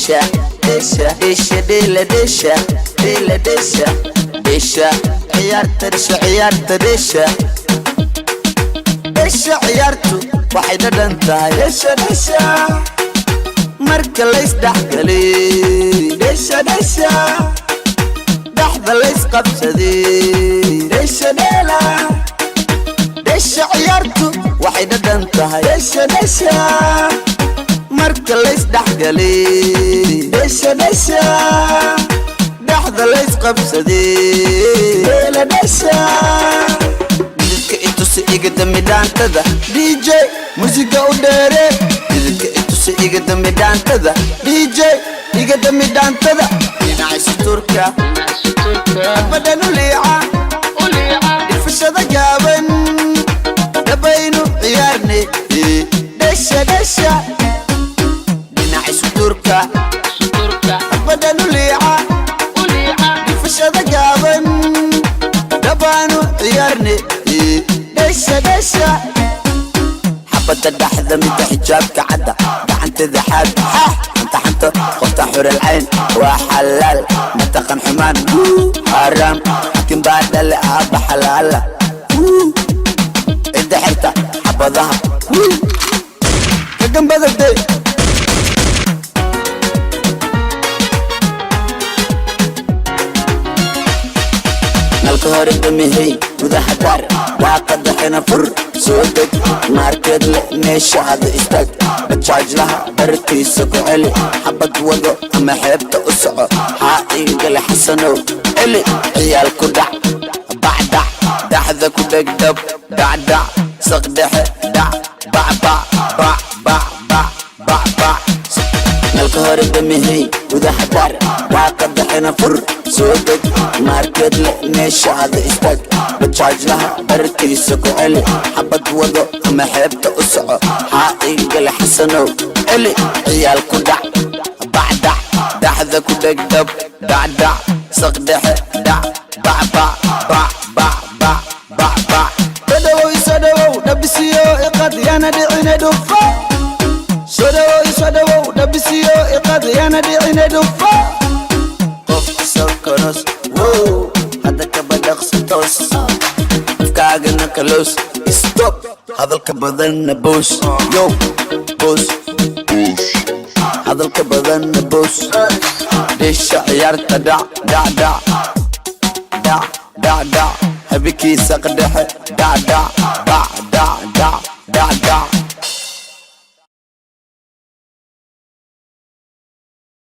Dheesha, dheesha, dheesha, dheela, dheesha, dheela, dheesha, dheesha ciyaarta, dheesha ciyaarta, dheesha, dheesha ciyaartu waxay dhadhan tahay. Dheesha, dheesha, marka laysdhexgalay. Dheesha, dheesha, dhexda laysqabsaday. Dheesha, dheela, dheesha ciyaartu waxay dhadhan tahay. Dheesha, dheesha, marka laysdhexgalay. Dheesha, dheesha, dhexda laysqabsaday. Dheela, dheesha, dhididka itusi, iga dami dhaantada. DJ, musiga u dheere. Dhididka itusi, iga dami dhaantada. DJ, iga dami dhaantada. Dhinaca suturka badhan u liica, dhifashada gaaban dhabaynu ciyaarne. Dhesha, dhesha, dhinaca suturka badhan u liica, dhifashada gaaban dhabaanu ciyaarne. Dhesha, dhesha, xabadda dhexda, midda xijaabka cadda, gacanteeda xaad xanta xanta, qofta xural cayn waa xalaal, mataqan xumaan xaaraam, xakin baa dhale aabba xalaala, cidda xirta xabadaha kagambadade. Nalka hore damihey, gudaha daar, daaqada xina fur, soo deg, maarkeed le meesha ada istaag, bajaajlaha bartiisa ku celi, xabad wado ama xeebta u soco, haa iigale xasanow celi, ciyaal ku dhac bacdac, dhaxda ku dhegdhab, dhacdhac, saqdhexe dhac, bacbac, bac bac bac bac bac. Nalka hore damihey, gudaha daar, daaqada xina fur, soo deg, maarkeed le meesha ada istaag, bajaajlaha bartiisa ku celi, xabad wado ama xeebta u soco, haa iigale xasanow celi, ciyaal ku dhac bacdac, dhaxda ku dhegdhab, dhacdhac, saqdhexe dhac, bacbac, bac bac bac bac bac. Soo dhawow, isoo dhawow, dhabisiyo iqad, yana dhicine dhufo. Soo dhawow, isoo dhawow, dhabisiyo iqad, yana dhicine dhufo. Qof sokonos wow, hadda kaba dhaqso, toos afkaagana kaloos, stop hadalka badanna boos, yo boos, hadalka badanna boos. Dheesha ciyaarta, dhac dhac dhac dhac dhac dhac, habikiisa qadhexe, dhac dhac, bac, dhac dhac dhac.